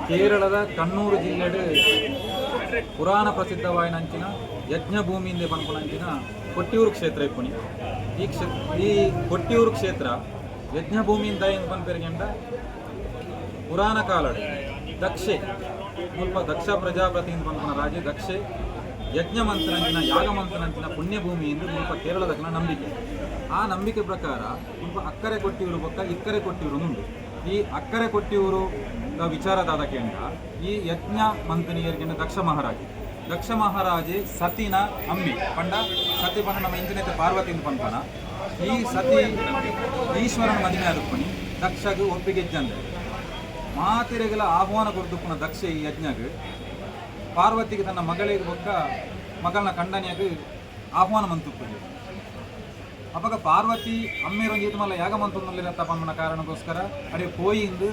ಕೇರಳದ ಕಣ್ಣೂರು ಜಿಲ್ಲೆಡ್ ಪುರಾಣ ಪ್ರಸಿದ್ಧವಾಯಿನಂಚಿನ ಯಜ್ಞಭೂಮಿಂದೆ ಪನ್ಪುನಂಚಿನ ಕೊಟ್ಟಿಯೂರು ಕ್ಷೇತ್ರ ಇಪ್ಪುನಿ. ಈ ಈ ಕೊಟ್ಟಿಯೂರು ಕ್ಷೇತ್ರ ಯಜ್ಞಭೂಮಿಯಿಂದ ಏನು ಪನ್ಪೆರ್ಗೆಂಡ, ಪುರಾಣ ಕಾಲಡ್ ದಕ್ಷೆ, ಮುಲ್ಪ ದಕ್ಷ ಪ್ರಜಾಪತಿ ಪನ್ಪುನ ರಾಜೆ ದಕ್ಷೆ ಯಜ್ಞ ಮಂತ್ರನಂಚಿನ, ಯಾಗ ಮಂತ್ರನಂಚಿನ ಪುಣ್ಯಭೂಮಿ ಎಂದು ಮುಲ್ಪ ಕೇರಳದಕ್ಲೆನ ನಂಬಿಕೆ. ಆ ನಂಬಿಕೆ ಪ್ರಕಾರ ಮುಲ್ಪ ಅಕ್ಕರೆ ಕೊಟ್ಟಿಯೂರು ಬೊಕ್ಕ ಇಕ್ಕರೆ ಕೊಟ್ಟಿಯೂರು ಉಂಡು. ಈ ಅಕ್ಕರೆ ಕೊಟ್ಟಿಯೂರು ವಿಚಾರದಾದ ಕೇಂದ್ರ ಈ ಯಜ್ಞ ಮಂತನಿಯರ್ಗೆಂಡ ದಕ್ಷ ಮಹಾರಾಜ. ದಕ್ಷ ಮಹಾರಾಜೆ ಸತಿನ ಅಮ್ಮಿ ಪಂಡ, ಸತಿ ಪಂಡ ನಮ್ಮ ಇಂಚಿನತೆ ಪಾರ್ವತಿ ಪನ್ಪನ. ಈ ಸತಿ ಈಶ್ವರನ ಮದಿಮೆ ಆದುಪ್ಪುನಿ. ದಕ್ಷಗ್ ಒಪ್ಪಿಗೆ ಇಜ್ಜಂದೆ ಮಾತೆರೆಗಳ ಆಹ್ವಾನ ಕೊರ್ದುಪ್ಪುನ ದಕ್ಷ ಈ ಯಜ್ಞಗ್ ಪಾರ್ವತಿಗೆ ತನ್ನ ಮಗಳಿಗೆ ಬೊಕ್ಕ ಮಗಳನ ಕಂಡನಿಯಾಗ ಆಹ್ವಾನ ಮಂತುಪ್ಪುಜಿ. ಅಪಗ ಪಾರ್ವತಿ ಅಮ್ಮೇರೊಂಜಿ ಈತ್ ಮಲ್ಲ ಯಾಗ ಮಂತೊಂದುಲ್ಲೆರತ್ತ ಪನ್ಪುನ ಕಾರಣಕ್ಕೋಸ್ಕರ ಅಡೆ ಪೋಯಿಂದು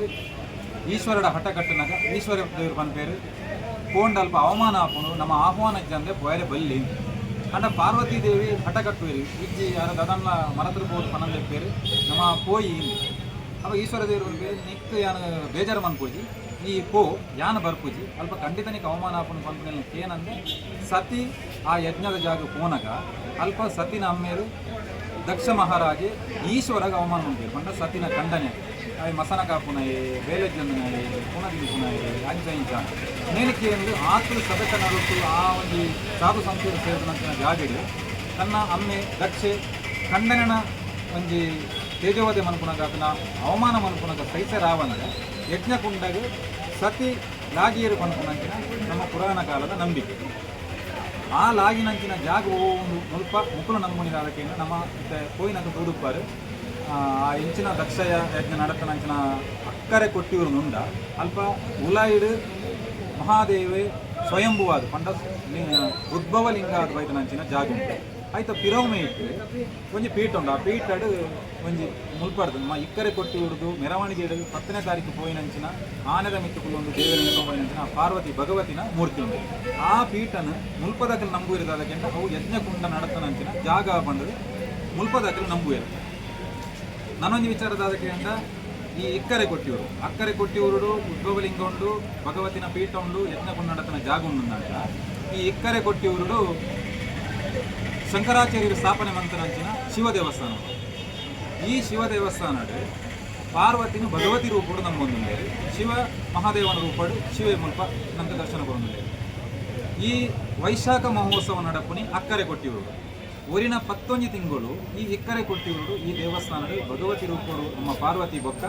ಈಶ್ವರಡ ಹಠ ಕಟ್ಟುನಗ ಈಶ್ವರ ದೇವರು ಪನ್ಪೇರು, ಪೋಂಡ ಅಲ್ಪ ಅವಮಾನ ಆಪುಂಡು, ನಮ್ಮ ಆಹ್ವಾನ ಇಜ್ಜಂದೆ ಪೋಯರೆ ಬಲ್ಲಿ. ಅಂಡ ಪಾರ್ವತಿ ದೇವಿ ಹಠ ಕಟ್ಟುವೆರು, ಇಜ್ಜಿ, ಯಾರ ದದನ್ಲ ಮರತ್ರ ಪೋದು ಪನಂದೆಪ್ಪೇರು, ನಮ್ಮ ಪೋಯಿ. ಅಪ ಈಶ್ವರ ದೇವರು ಪನ್ಪೇರು, ನಿಕ್ಕ್ ಯಾನ್ ಬೇಜಾರು ಮನ್ಪುಜಿ, ಈ ಪೋ, ಯಾನ್ ಬರ್ಪುಜಿ, ಅಲ್ಪ ಖಂಡಿತ ನಿಕ್ ಅವಮಾನ ಆಪುಂಡು ಪನ್ಪುನ ಕೇನಂದೆ ಸತಿ ಆ ಯಜ್ಞದ ಜಾಗ ಪೋನಗ ಅಲ್ಪ ಸತಿನ ಅಮ್ಮೇರು ದಕ್ಷ ಮಹಾರಾಜೆ ಈಶ್ವರಗ ಅವಮಾನ ಮನ್ಪೇರು. ಪಂಡ ಸತಿನ ಖಂಡನೆ ಆಯ್ ಮಸನ ಕಾಪುನಾಯೆ, ಬೇಲೆಜ್ಜಂದನಾಯೆ, ಪುನದಿಲಿಪುನಾಯೆ, ಅಂಚ ಇಂಚ ಮೇಲಕ್ಕೆ ಎಂದು ಆತು ಸಭೆತ ನಡುಟ್ಟು ಆ ಒಂಜಿ ಸಾಧು ಸಂತೂರು ಸೇರಿದಂಚಿನ ಜಾಗೆಡ್ ತನ್ನ ಅಮ್ಮೆ ದಕ್ಷೆ ಖಂಡನನ ಒಂಜಿ ತೇಜೋವಧೆ ಮನ್ಪುನಗ, ಆತನ ಅವಮಾನ ಮನ್ಪುನಗ ಸೈಸರಾವಂದೆ ಯಜ್ಞಕುಂಡಗ್ ಸತಿ ಲಾಗಿಯರು ಪನ್ಪುನಂಚಿನ ನಮ್ಮ ಪುರಾಣ ಕಾಲದ ನಂಬಿಕೆ. ಆ ಲಾಗಿನಂಚಿನ ಜಾಗ ಒಂದು ಮುಲ್ಪ ಮುಕುಲು ನಂಬುನಿದಾದಕ್ಕೆ ನಮ್ಮ ಇತ್ತೆ ಪೋಯಿನಕ ತೂದುಪ್ಪಾರು. ಆ ಇಂಚಿನ ದಕ್ಷಯ ಯಜ್ಞ ನಡತನಂಚಿನ ಅಕ್ಕರೆ ಕೊಟ್ಟಿಯೂರು ಉಂಡ. ಅಲ್ಪ ಉಲಾಯಿಡು ಮಹಾದೇವೆ ಸ್ವಯಂಭುವಾದ ಪಂಡ ಉದ್ಭವ ಲಿಂಗ ಬೈದನಂಚಿನ ಜಾಗ ಉಂಟು. ಆಯ್ತ ಪಿರವು ಇಟ್ಟು ಒಂಜಿ ಪೀಠ ಉಂಡು. ಆ ಪೀಠಡ್ ಒಂಜಿ ಮುಲ್ಪಡ್ದು ನಮ್ಮ ಇಕ್ಕರೆ ಕೊಟ್ಟಿಯೂರ್ದು ಮೆರವಣಿಗೆ 10ನೇ ತಾರೀಕು ಪೋಯಿನಂಚಿನ ಆನೆದ ಮಿತ್ತು ಒಂದು ದೇವರ ಪೋಯಿನಂಚಿನ ಪಾರ್ವತಿ ಭಗವತಿನ ಮೂರ್ತಿ ಉಂಡು. ಆ ಪೀಠನ ಮುಲ್ಪದಕಲ್ ನಂಬುವಿರದಾದಕ್ಕಿಂತ ಅವು ಯಜ್ಞಕುಂಡ ನಡತನಂಚಿನ ಜಾಗ ಬಂದದು ಮುಲ್ಪದಕಲ್ ನಂಬುವಿರು. ನಾನೊಂದು ವಿಚಾರದಾದಕ್ಕೆ ಅಂತ ಈ ಇಕ್ಕರೆ ಕೊಟ್ಟಿಯೂರು, ಅಕ್ಕರೆ ಕೊಟ್ಟಿಯೂರು ಉದ್ಭವಲಿಂಗ ಉಂಡು, ಭಗವತಿನ ಪೀಠ ಉಂಡು, ಯಜ್ಞಕುಂಡ ನಡತನ ಜಾಗ ಉಂಡು ಅಂದಾಗ, ಈ ಇಕ್ಕರೆ ಕೊಟ್ಟಿಯೂರು ಶಂಕರಾಚಾರ್ಯರು ಸ್ಥಾಪನೆ ಮಂತನಂಚಿನ ಶಿವ ದೇವಸ್ಥಾನ. ಈ ಶಿವ ದೇವಸ್ಥಾನಡ್ ಪಾರ್ವತಿನ ಭಗವತಿ ರೂಪಡು ನಂಬೊಂದುಲ್ಲೆರ್. ಶಿವ ಮಹಾದೇವನ ರೂಪಡು ಶಿವ ಮುಲ್ಪ ನಮ್ಗೆ ದರ್ಶನ ಕೊರೊಂದುಲ್ಲೆರ್. ಈ ವೈಶಾಖ ಮಹೋತ್ಸವ ನಡಪುನಿ ಅಕ್ಕರೆ ಕೊಟ್ಟಿಯೂರು. ಒರಿನ 11 ತಿಂಗಳು ಈ ಇಕ್ಕರೆ ಕೊಟ್ಟಿಯೂರು ಈ ದೇವಸ್ಥಾನಡ್ ಭಗವತಿ ರೂಪಡು ನಮ್ಮ ಪಾರ್ವತಿ ಬೊಕ್ಕ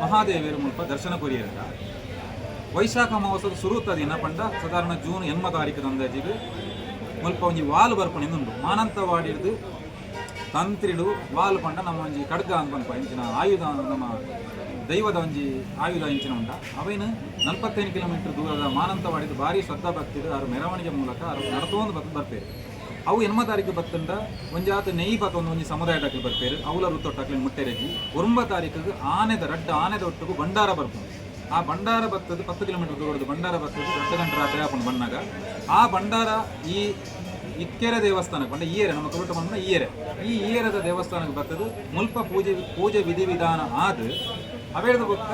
ಮಹಾದೇವಿಯರು ಮುಲ್ಪ ದರ್ಶನ ಕೊರಿಯೆರ್ಡ, ವೈಶಾಖ ಮಹೋತ್ಸವ ಸುರುತ ದಿನ ಪಂಡ ಸಾಧಾರಣ ಜೂನ್ 8 ತಾರೀಕು ಅಂದಾಜಿಗೆ ಮುಲ್ಪ ಒಂಜಿ ವಾಲ್ ಬರ್ಪುನಿ ಉಂಡು. ಮಾನಂತವಾಡಿರ್ದು ತಂತ್ರಿಡು ವಾಲ್ ಪಂಡ ನಮ್ಮ ಒಂಜಿ ಖಡ್ಗ ಅಂತ ಪನ್ಪ ಇಂಚಿನ ಆಯುಧ, ನಮ್ಮ ದೈವದ ಒಂಜಿ ಆಯುಧ ಇಂಚಿನ ಉಂಡ. ಅವೇನು 45 ಕಿಲೋಮೀಟರ್ ದೂರದ ಮಾನಂತವಾಡಿದ ಭಾರಿ ಶ್ರದ್ಧಾ ಭಕ್ತಿಡು ಆರು ಮೆರವಣಿಗೆ ಮೂಲಕ ಆರು ನಡತೊಂದು ಬರ್ಪೇರು. ಅವು 8 ತಾರೀಕು ಬತ್ತಂಡ ಒಂಜಾತ ನೆಯ್ ಬತ್ತೊಂದು ಒಂಜಿ ಸಮುದಾಯದಕ್ಲು ಬರ್ಪೇರು. ಅವಲ ವೃತ್ತೊಟ್ಟಕ್ಲೆ ಮುಟ್ಟೆರೆಜಿ. 9 ತಾರೀಕಿಗೆ ಆನೆದ ರಡ್ಡ ಆನೆದ ಒಟ್ಟುಗು ಭಂಡಾರ ಬರ್ಪುಂಡು. ಆ ಭಂಡಾರ ಬತ್ತದ 10 ಕಿಲೋಮೀಟರ್ ದೂರದ ಭಂಡಾರ ಬತ್ತದ 2 ಗಂಟೆ ರಾತ್ರಿ ಆಪುಂಡು ಬನ್ನಾಗ. ಆ ಭಂಡಾರ ಈ ಇಕ್ಕೆರೆ ದೇವಸ್ಥಾನಕ್ಕೆ ಪಂಡ ಈಯರೆ, ನಮ್ಮ ತುಳುಟ ಪಂಡ ಈಯರೆ, ಈ ಈಯರದ ದೇವಸ್ಥಾನಕ್ಕೆ ಬರ್ತದೆ. ಮುಲ್ಪ ಪೂಜೆ ಪೂಜೆ ವಿಧಿವಿಧಾನ ಆದ್ ಅವೇಳ್ದ ಬೊಕ್ಕ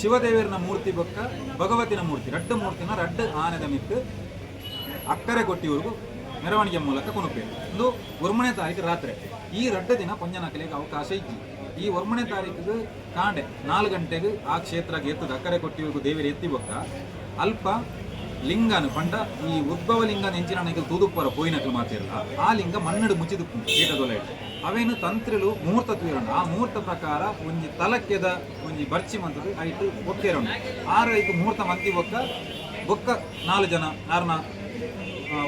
ಶಿವದೇವರನ ಮೂರ್ತಿ ಬೊಕ್ಕ ಭಗವತಿನ ಮೂರ್ತಿ, ರಡ್ಡು ಮೂರ್ತಿನ ರಡ್ಡು ಆನೆದ ಮಿತ್ತು ಅಕ್ಕರೆ ಕೊಟ್ಟಿವರೆಗೂ ಮೆರವಣಿಗೆ ಮೂಲಕ ಕೊನುಪೇರು. ಒಂದು 9ನೇ ತಾರೀಕು ರಾತ್ರಿ. ಈ ರಡ್ಡು ದಿನ ಪೊಂಜನಕಲಿಗೆ ಅವಕಾಶ ಇಜ್ಜಿ. ಈ 9ನೇ ತಾರೀಕಿಗೆ ಕಾಂಡೆ 4 ಗಂಟೆಗೆ ಆ ಕ್ಷೇತ್ರಕ್ಕೆ ಎತ್ತದ ಅಕ್ಕರೆ ಕೊಟ್ಟಿವರೆಗೂ ದೇವರ ಎತ್ತಿ ಬೊಕ್ಕ ಅಲ್ಪ ಲಿಂಗನ ಪಂಡ ಈ ಉದ್ಭವ ಲಿಂಗ ನೆಂಚಿನ ತೂದುಪ್ಪರ ಪೋಯಿನಕ್ಲು ಮಾತಿರಲ್ಲ. ಆ ಲಿಂಗ ಮಣ್ಣಡು ಮುಚ್ಚಿದುಪ್ಪು ಪೀಠದೊಲೆ. ಅವೇನು ತಂತ್ರಿಲು ಮುಹೂರ್ತ ತೂಯಿರಂಡು. ಆ ಮುಹೂರ್ತ ಪ್ರಕಾರ ಒಂಜಿ ತಲಕ್ಕೆದ ಒಂಜಿ ಬರ್ಚಿ ಮಂತದ್ದು ಐಟು ಒಕ್ಕೇರುಂಡು. ಆರು ಐಕು ಮುಹೂರ್ತ ಮಂತಿ ಬೊಕ್ಕ ಬೊಕ್ಕ ನಾಲ್ಕು ಜನ ಆರ್ನ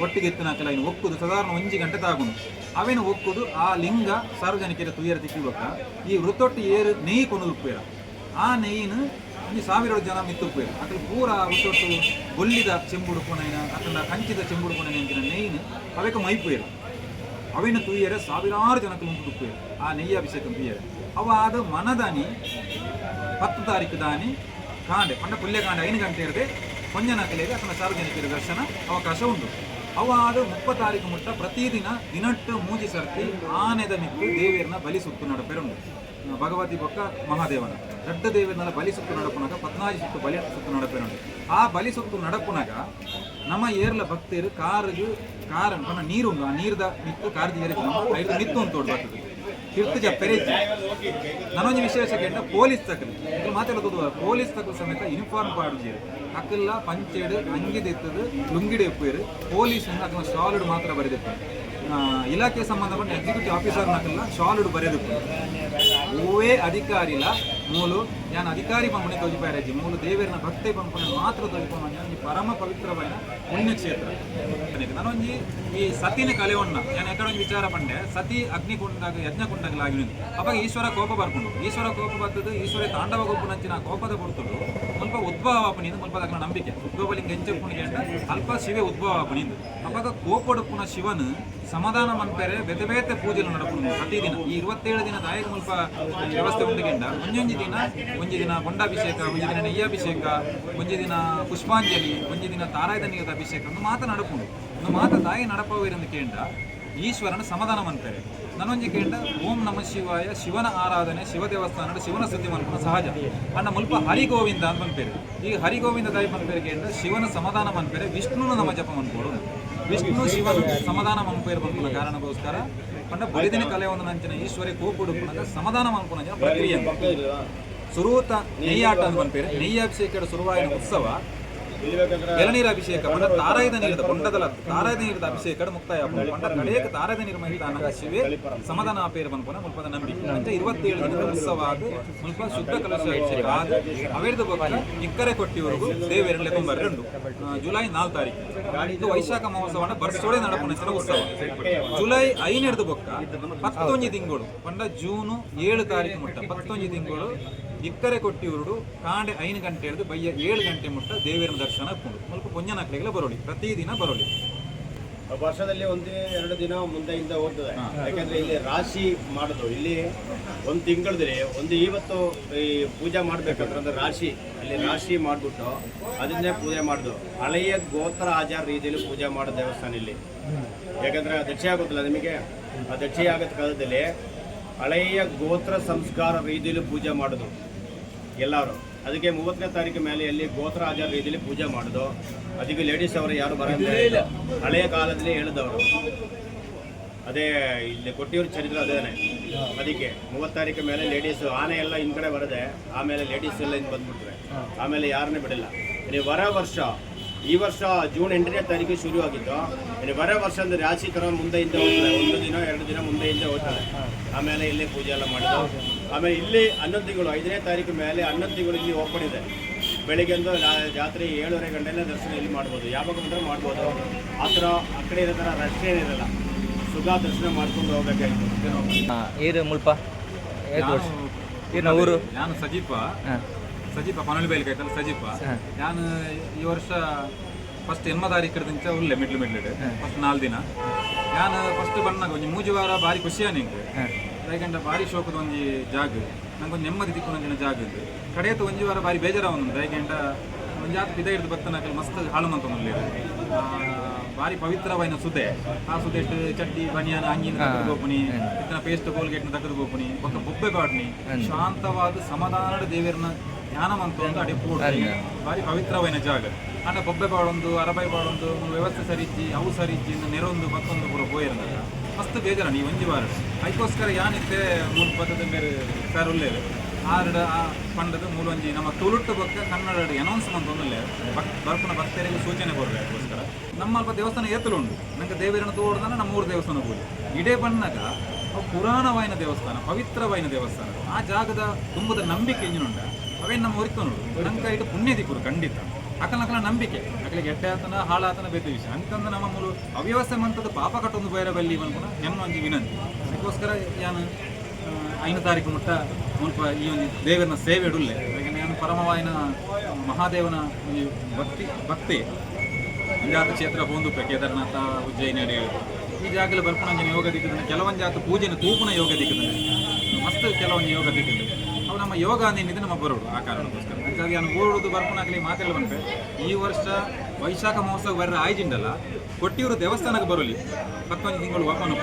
ಒಟ್ಟಿಗೆ ಎತ್ತಿನ ಐನು ಒಕ್ಕುದು ಸಾಧಾರಣ 1 ಗಂಟೆ ತಾಗುಂಡು. ಅವೇನು ಒಕ್ಕುದು ಆ ಲಿಂಗ ಸಾರ್ವಜನಿಕರ ತುಯ್ಯರ ತಿಕ್ಕಿ ಬೊಕ್ಕ ಈ ವೃತ್ತೊಟ್ಟು ಏರು ನೆಯ್ಯಿ ಕೊಂಡು ಉಪ್ಪೇರ. ಆ ನೆಯ್ಯಿನ ಒಂಜಿ ಸಾವಿರಾರು ಜನ ಮಿತ್ತುಪ್ಪೇರು. ಅಕಲ್ ಪೂರ ವೃತ್ತೊಟ್ಟು ಬೊಲ್ಲಿದ ಚೆಂಬುಡು ಪುನೈನ ಅಕಲ್ನ ಕಂಚಿದ ಚೆಂಬುಡು ಪುನೈನ ಎಂಚಿನ ನೆಯ್ಯಿನ ಅವೆಕ ಮೈಪುಯೆರ್. ಅವೇನು ತೂಯರೆ ಸಾವಿರಾರು ಜನಕ್ಕೆ ಉಂಟು ಆ ನೆಯ್ಯಿ ಅಭಿಷೇಕ ತೂಯರೆ. ಅವ ಅದು ಮನದಾನಿ 10 ತಾರೀಕು ದಾನಿ ಕಾಂಡೆ ಪಂಡ ಪುಲ್ಯ ಕಾಂಡೆ 5 ಗಂಟೆ ಇರದೆ ಪೊಂಜನಕಲೆಗೆ ಅಥವಾ ಸಾರ್ವಜನಿಕರ ದರ್ಶನ ಅವಕಾಶ ಉಂಟು. ಅವ ಅದು 30 ತಾರೀಕು ಮುಟ್ಟ ಪ್ರತಿದಿನ ದಿನಟ್ಟು ಮೂಜಿ ಸರ್ತಿ ಆನೆದ ಮಿತ್ತು ದೇವಿಯರ್ನ ಬಲಿ ಸುತ್ತು ನಡಪೆರುಂಡು. ಭಗವತಿ ಬೊಕ್ಕ ಮಹಾದೇವನ ದೊಡ್ಡ ದೇವರನ್ನೆಲ್ಲ ಬಲಿ ಸುತ್ತು ನಡಪುನಾಗ 14 ಸುತ್ತು ಬಲಿ ಸುತ್ತು ನಡಪೇನುಂಡು. ಆ ಬಲಿ ಸುತ್ತು ನಡಪುನಾಗ ನಮ್ಮ ಏರ್ಲ ಭಕ್ತರು ಕಾರಿಗೆ ಕಾರ್ ಪಂಡ ನೀರುಂಡು, ಆ ನೀರ್ದ ಮಿತ್ತು ಕಾರ್ ಏರಿತು ಐದು ಮಿತ್ತು ಅಂತ ತೋಡ್ ಬರ್ತದೆ ತಿರ್ತು ಜಪ್ಪೆರೆ. ನನೊಂಜಿ ವಿಶೇಷ ಕೇಂದ್ರ ಪೊಲೀಸ್ ತಕಲು ಇದು ಮಾತೆಲ್ಲ ತೋದು ಪೊಲೀಸ್ ತಕಲು ಸಮೇತ ಯೂನಿಫಾರ್ಮ್ ಪಾಡ್ಜೇರು ಅಕಲ್ಲ ಪಂಚೆಡ್ ಅಂಗಿದೆತ್ತದು ಲುಂಗಿಡೆ ಉಪ್ಪೇರು ಪೊಲೀಸ್ ಅಕಲ ಶಾಲುಡು ಮಾತ್ರ ಬರೆದಿತ್ತು. ಇಲಾಖೆ ಸಂಬಂಧಪಟ್ಟ ಎಕ್ಸಿಕ್ಯೂಟಿವ್ ಆಫೀಸರ್ ನಕಲ್ಲ ಶಾಲುಡು ಬರೆದಿತ್ತು. ಓವೇ ಅಧಿಕಾರಿಲ ಮೂಲು ಯಾನ್ ಅಧಿಕಾರಿ ಪಂಪಣೆ ತೋಜಿಪಾಯರಜ್ಜಿ ಮೂಲು ದೇವರನ ಭಕ್ತೆ ಪಂಪಣೆ ಮಾತ್ರ ತೋಜಿಪೊಂಡ ಈ ಪರಮ ಪವಿತ್ರವಾದ ಪುಣ್ಯಕ್ಷೇತ್ರ. ನಾನೊಂಜಿ ಈ ಸತಿನ ಕಲೆವನ್ನ ಯಾನ್ ಎಕಡೊಂಜಿ ವಿಚಾರ ಪಂಡೆ ಸತಿ ಅಗ್ನಿಕುಂಡಾಗ ಯಜ್ಞಕುಂಡಾಗಲಾಗಿ ಅವಾಗ ಈಶ್ವರ ಕೋಪ ಬರ್ಕೊಂಡು ಈಶ್ವರ ಕೋಪ ಬರ್ತದೆ ಈಶ್ವರ ತಾಂಡವ ಗೊಪ್ಪುನಂಚಿನ ಕೋಪದ ಕೊಡ್ತುಡು ಮುಲ್ಪ ಉದ್ಭವ ಆಪುನಿಂದು ಮುಲ್ಪ ದಕ್ನ ನಂಬಿಕೆ ಉದ್ಭವಲಿಂಗ ಎಂಚಪ್ಪುನಿಗೆ ಅಲ್ಪ ಶಿವೆ ಉದ್ಭವ ಆಪುನಿಂದು. ಅವಾಗ ಕೋಪೊಡುಪ್ಪುನ ಶಿವನ್ ಸಮಾಧಾನ ಮನ್ಪೆರೆ ಬೇತೆ ಬೇತೆ ಪೂಜೆಲು ನಡಪುನು ಪ್ರತಿದಿನ. ಈ 27 ದಿನ ದಾಯಕ ಮುಲ್ಪ ವ್ಯವಸ್ಥೆ ಉಂಡುಗೆಂಡ ಒಂಜೊಂಜಿ ದಿನ ಒಂಜಿ ದಿನ ಬೊಂಡಾಭಿಷೇಕ, ಒಂಜಿ ದಿನ ನೆಯ್ಯಾಭಿಷೇಕ, ಒಂಜಿ ದಿನ ಪುಷ್ಪಾಂಜಲಿ, ಒಂಜಿ ದಿನ ತಾರಾಯ್ದ ನೀರದ ಅಭಿಷೇಕ ಒಂದು ಮಾತ ನಡಪುಂಡು. ಒಂದು ಮಾತ ತಾಯಿ ನಡಪವೇರೆಂದು ಕೇಂಡ ಈಶ್ವರನ ಸಮಾಧಾನ ಮನ್ಪೆರೆ. ನನೊಂಜಿ ಕೇಂಡ ಓಂ ನಮ ಶಿವಾಯ ಶಿವನ ಆರಾಧನೆ ಶಿವ ದೇವಸ್ಥಾನ ಶಿವನ ಸ್ತುತಿ ಮನ್ಪುನ ಸಹಜ ಅಣ್ಣ ಮುಲ್ಪ ಹರಿಗೋವಿಂದ ಅಂತ ಮನ್ಪೇರು. ಈ ಹರಿಗೋವಿಂದ ತಾಯಿ ಮನ್ಪೇರು ಕೇಂಡ ಶಿವನ ಸಮಾಧಾನ ಮನ್ಪೇರೆ ವಿಷ್ಣುನ ನಮ ಜಪ ಮನ್ಪೋಡು ವಿಷ್ಣು ಶಿವನ ಸಮಾಧಾನ ಮನ್ಪೇರು ಮನ್ಪುನ ಕಾರಣಕ್ಕೋಸ್ಕರ ಪಂಡ ಬಲಿದಿನ ಕಲೆ ಒಂದು ನಂಚಿನ ಈಶ್ವರಿ ಕೋಪುಡುಪ್ಪುನಗ ಸಮಾಧಾನ ಮನ್ಪುನ ಪ್ರಕ್ರಿಯೆ ಸುರೂತ ನೆಯ್ಯಾಟ ಅಂತ ಮನ್ಪೇರು. ನೆಯ್ಯಾಭಿಷೇಕ ಶುರುವಾಯಿನ ಉತ್ಸವ ಎಳನೀರ ಅಭಿಷೇಕ ಪಂಡ ತಾರಾಯದ ನೀರದ ಬೊಂಡದಲ ತಾರಾಯದ ನೀರದ ಅಭಿಷೇಕ ಮುಕ್ತಾಯ ಪಂಡ ಕಡೆಯಕ್ಕೆ ತಾರಾಯದ ನೀರು ಮಹಿತಾನ ಶಿವೆ ಸಮಾಧಾನ ಆಪೇರು ಪನ್ಪುನ ಮುಲ್ಪದ ನಂಬಿಕೆ. ಅಂಚ 27 ದಿನದ ಉತ್ಸವ ಆದ ಮುಲ್ಪ ಶುದ್ಧ ಕಲಶ ಅಭಿಷೇಕ ಆದ ಅವೇರ್ದ ಬೊಕ್ಕ ಇಕ್ಕರೆ ಕೊಟ್ಟಿವರೆಗೂ ದೇವೇರನ್ ಲೆಕೊಂಬರ್ರೆ ಉಂಡು. ಜುಲೈ 4 ತಾರೀಕು ಇದು ವೈಶಾಖ ಮಹೋತ್ಸವ ಬರ್ಸೋಡೆ ನಡಪುನ ಉತ್ಸವ. ಜುಲೈ 5 ಬೊಕ್ಕ 11 ತಿಂಗಳು ಪಂಡ ಜೂನ್ 7 ತಾರೀಕು ಮುಟ್ಟ 11 ತಿಂಗಳು ಇಕ್ಕರೆ ಕೊಟ್ಟಿವರುಡು ಕಾಂಡೆ 5 ಗಂಟೆ ಹಿಡಿದು ಬಯ್ಯ 7 ಗಂಟೆ ಮುಟ್ಟ ದೇವರ ದರ್ಶನ ಉಂಡು. ಮುಲ್ಪ ಪೊಂಜನಕ್ಲೆಗೆಲ್ಲ ಬರೋಳಿ ಪ್ರತಿದಿನ ಬರೋಳಿ. ವರ್ಷದಲ್ಲಿ 1-2 ದಿನ ಮುಂದೆಯಿಂದ ಹೋಗ್ತದೆ. ಯಾಕಂದ್ರೆ ಇಲ್ಲಿ ರಾಶಿ ಮಾಡೋದು ಇಲ್ಲಿ ಒಂದು ತಿಂಗಳದಲ್ಲಿ ಒಂದು ಇವತ್ತು ಈ ಪೂಜೆ ಮಾಡ್ಬೇಕಂದ್ರೆ ಅಂದ್ರೆ ರಾಶಿ ಅಲ್ಲಿ ರಾಶಿ ಮಾಡಿಬಿಟ್ಟು ಅದನ್ನೇ ಪೂಜೆ ಮಾಡೋದು. ಹಳೆಯ ಗೋತ್ರ ಆಚಾರ ರೀತಿಯಲ್ಲಿ ಪೂಜೆ ಮಾಡೋ ದೇವಸ್ಥಾನ ಇಲ್ಲಿ. ಯಾಕಂದ್ರೆ ದಕ್ಷಿ ಆಗುತ್ತಲ್ಲ ನಿಮಗೆ, ಆ ದಕ್ಷಿ ಆಗದ ಕಾಲದಲ್ಲಿ ಹಳೆಯ ಗೋತ್ರ ಸಂಸ್ಕಾರ ರೀತಿಯಲ್ಲಿ ಪೂಜೆ ಮಾಡೋದು ಎಲ್ಲರೂ. ಅದಕ್ಕೆ 30ನೇ ತಾರೀಕು ಮೇಲೆ ಎಲ್ಲಿ ಗೋತ್ರ ಆಚಾರ ರೀತಿಯಲ್ಲಿ ಪೂಜೆ ಮಾಡೋದು. ಅದಕ್ಕೆ ಲೇಡೀಸ್ ಅವರು ಯಾರು ಬರೋದಿಲ್ಲ ಹಳೆಯ ಕಾಲದಲ್ಲಿ ಹೇಳಿದವರು. ಅದೇ ಇಲ್ಲಿ ಕೊಟ್ಟಿಯೂರು ಚರಿತ್ರೆ ಅದೇನೆ. ಅದಕ್ಕೆ 30 ತಾರೀಕು ಮೇಲೆ ಲೇಡೀಸ್ ಆನೆ ಎಲ್ಲ ಹಿಂದ್ಗಡೆ ಬರದೆ ಆಮೇಲೆ ಲೇಡೀಸ್ ಎಲ್ಲ ಹಿಂದೆ ಬಂದ್ಬಿಟ್ರೆ ಆಮೇಲೆ ಯಾರನ್ನೇ ಬಿಡಲ್ಲ. ಇನ್ನು ಬರೋ ವರ್ಷ ಈ ವರ್ಷ ಜೂನ್ 8ನೇ ತಾರೀಕು ಶುರು ಆಗಿದ್ದು, ಇನ್ನು ಬರೋ ವರ್ಷ ಅಂದ್ರೆ ರಾಶಿ ಥರ ಮುಂದೆ ಹಿಂದೆ ಹೋಗ್ತದೆ. 1 ದಿನ 2 ದಿನ ಮುಂದೆ ಹಿಂದೆ ಹೋಗ್ತದೆ. ಆಮೇಲೆ ಇಲ್ಲಿ ಪೂಜೆ ಎಲ್ಲ ಮಾಡಿದ್ದು. ಆಮೇಲೆ ಇಲ್ಲಿ 11 ತಿಂಗಳು 5ನೇ ತಾರೀಕು ಮೇಲೆ 11 ತಿಂಗಳು ಇಲ್ಲಿ ಓಪನ್ ಇದೆ. ಬೆಳಿಗ್ಗೆ ಒಂದು ರಾತ್ರಿ 7:30 ಗಂಟೆನೇ ದರ್ಶನ ಇಲ್ಲಿ ಮಾಡ್ಬೋದು. ಯಾವಾಗ ಬಂದರೆ ಮಾಡ್ಬೋದು. ಆ ಥರ ಆ ಕಡೆ ಇರೋ ಥರ ರಶ್ ಏನಿರಲ್ಲ, ಸುಖ ದರ್ಶನ ಮಾಡ್ಕೊಂಡು ಹೋಗ್ಬೇಕಾಯ್ತು. ಏರು ಮುಲ್ಪ ಈರ್ನ ಊರು? ನಾನು ಸಜೀಪ ಸಜೀಪ ಪನಳಿ ಬೈಲ್ ಕಾಯ್ತಲ್ಲ ಸಜೀಪ. ನಾನು ಈ ವರ್ಷ ಫಸ್ಟ್ ಎನ್ಮ ತಾರೀಕು ದಿಂಚ ಉಲ್ಲೆ ಮಿಡ್ಲು ಮಿಡ್ಲಿಡ್ ಫಸ್ಟ್ 4 ದಿನ. ನಾನು ಫಸ್ಟ್ ಬಣ್ಣಾಗ ಒಂಜಿ ಮೂಜಿ ವಾರ ಬಾರಿ ಖುಷಿಯ ನಿಂಗೆ ದಯಗಂಡ ಬಾರಿ ಶೋಕದ ಒಂಜಿ ಜಾಗ ನಂಗೊಂದು ನೆಮ್ಮದಿ ತಿಕ್ಕೊಂದಿನ ಜಾಗ ಇದು. ಕಡೆಯತ್ತು ಒಂಜಿ ವಾರ ಬಾರಿ ಬೇಜಾರ ಒಂದು ದಯಗಂಡ ಒಂಜಿ ಆತ ಬಿದ ಹಿಡಿದು ಬತ್ತನಕಲ್ ಮಸ್ತ್ ಹಾಳು ಮಂತೊಂದು ಬಾರಿ ಪವಿತ್ರವಾಯಿನ ಸುದೆ. ಆ ಸುದೆ ಚಡ್ಡಿ ಬನಿಯಾನ ಅಂಗಿನ ತಕ್ಕದು ಗೋಪುನಿ ಇತ್ತನ ಪೇಸ್ಟ್ ಕೋಲ್ಗೇಟ್ನ ತಕ್ಕದು ಗೋಪುನಿ ಬೊಕ್ಕ ಬೊಬ್ಬೆ ಪಾಡ್ನಿ ಶಾಂತವಾದ ಸಮಾಧಾನದ ದೇವರನ ಧ್ಯಾನ ಮಂತೊಂದು ಅಡೆ ಪೋಡು ಬಾರಿ ಪವಿತ್ರವಾಯಿನ ಜಾಗ. ಅಂಡ ಬೊಬ್ಬೆ ಪಾಡೊಂದು ಅರಬೈ ಪಾಡೊಂದು ವ್ಯವಸ್ಥೆ ಸರಿಜ್ಜಿ ಅವು ಸರಿಜ್ಜಿ ನೆರೊಂದು ಮತ್ತೊಂದು ಪೂರ ಪೋಯಿರಂದಾಗ ಮಸ್ತ್ ಬೇಜಾರ ನೀವು ಒಂಜಿ ವಾರ. ಅದಕ್ಕೋಸ್ಕರ ಯಾನಿತ್ತೆ ಮೂರು ಪದ್ಧತಿ ಬೇರೆ ಸರ್ ಉಲ್ಲೇರು ಆರಡ ಆ ಪಂಡದ ಮೂಲೊಂಜಿ ನಮ್ಮ ತುಳುಟ್ಟು ಬೊಕ್ಕ ಕನ್ನಡ ಅನೌನ್ಸ್ ಮಂತೊಂದುಲ್ಲೆ ಬರ್ಪುನ ಭಕ್ತರಿಗೆ ಸೂಚನೆ ಕೊರ್ರೆ. ಅದಕ್ಕೋಸ್ಕರ ನಮ್ಮ ಅಲ್ಪ ದೇವಸ್ಥಾನ ಏತಲು ಉಂಡು ನಂಗೆ ದೇವರನ್ನ ತೋಡ್ದನ ನಮ್ಮ ಊರು ದೇವಸ್ಥಾನ ಪೂಜೆ ಇಡೇ ಬಣ್ಣಗ ಅವು ಪುರಾಣವಾಯಿನ ದೇವಸ್ಥಾನ ಪವಿತ್ರವಾಯಿನ ದೇವಸ್ಥಾನ ಆ ಜಾಗದ ತುಂಬದ ನಂಬಿಕೆ ಇಂಜಿನುಂಡ ಅವೇನು ನಮ್ಮ ಒರಿತೊನುಡು ನಂಗೆ ಇಟ್ಟು ಪುಣ್ಯ ದಿಕ್ಕುರು ಖಂಡಿತ ಅಕಲ ನಂಬಿಕೆ ಅಕಲಿಗೆ ಎಡ್ಡೆ ಆತನ ಹಾಳಾತನ ಬೇತೆ ವಿಷಯ ಅಂತಂದ ನಮ್ಮ ಮೂಲು ಅವ್ಯವಸ್ಥೆ ಮಂತದ ಪಾಪ ಕಟ್ಟೊಂದು ಬೈರ ಬಲ್ಲಿ ಪನ್ಪುನ ನೆಮ್ಮ ಒಂಜಿ ವಿನಂತಿ. ಅದಕ್ಕೋಸ್ಕರ ಯಾನು 5 ತಾರೀಕು ಮುಟ್ಟ ಮುಲ್ಪ ಈ ಒಂದು ದೇವರನ ಸೇವೆ ಇಡುಲ್ಲೆ. ಯಾಕಂದ್ರೆ ನಾನು ಪರಮವಾಯಿನ ಮಹಾದೇವನ ಒಂಜಿ ಭಕ್ತಿ ಭಕ್ತಿ ಜಾತ ಕ್ಷೇತ್ರ ಪೋಂದುಪ್ಪೆ ಕೇದಾರನಾಥ ಉಜ್ಜಯಿನಿ ಅಡಿ ಈ ಜಾಗಲ ಬರ್ಪುನಂಜಿನ ಯೋಗ ದಿಕ್ಕದನೆ ಕೆಲವೊಂದು ಜಾತ ಪೂಜೆನ ತೂಪುನ ಯೋಗ ದಿಕ್ಕದನೆ ಮಸ್ತ್ ಕೆಲವೊಂದು ಯೋಗ ದಿಕ್ಕದು ಅವು ನಮ್ಮ ಯೋಗ ಅಂದಿನಿದೆ ನಮ್ಮ ಬರೋಡು ಆ ಕಾರಣಕ್ಕೋಸ್ಕರ. ಹಾಗಾಗಿ ನಾನು ಓಡೋದು ಬರ್ಪುನಾಗಲಿ ಮಾತೆಲ್ಲ ಬಂಪೆ. ಈ ವರ್ಷ ವೈಶಾಖ ಮಹೋತ್ಸವ ಬರ್ರ ಆಯ್ಜಿಂಡಲ್ಲ ಕೊಟ್ಟಿಯೂರು ದೇವಸ್ಥಾನಕ್ಕೆ ಬರೋಲಿ 11 ತಿಂಗಳು ಓಪನ್.